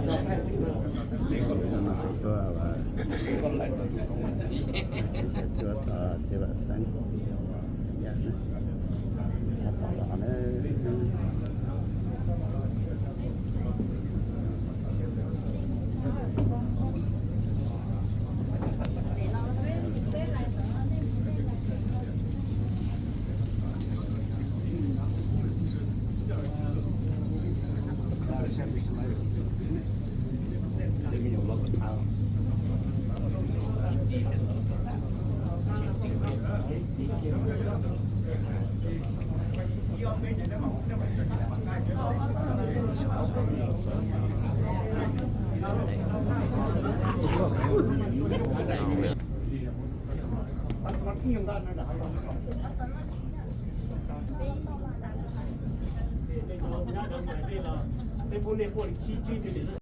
Tuaj, tuaj tom txiv Vam Xeeb, tab tom los na. Peb pub nej quaj li tsib tsib li.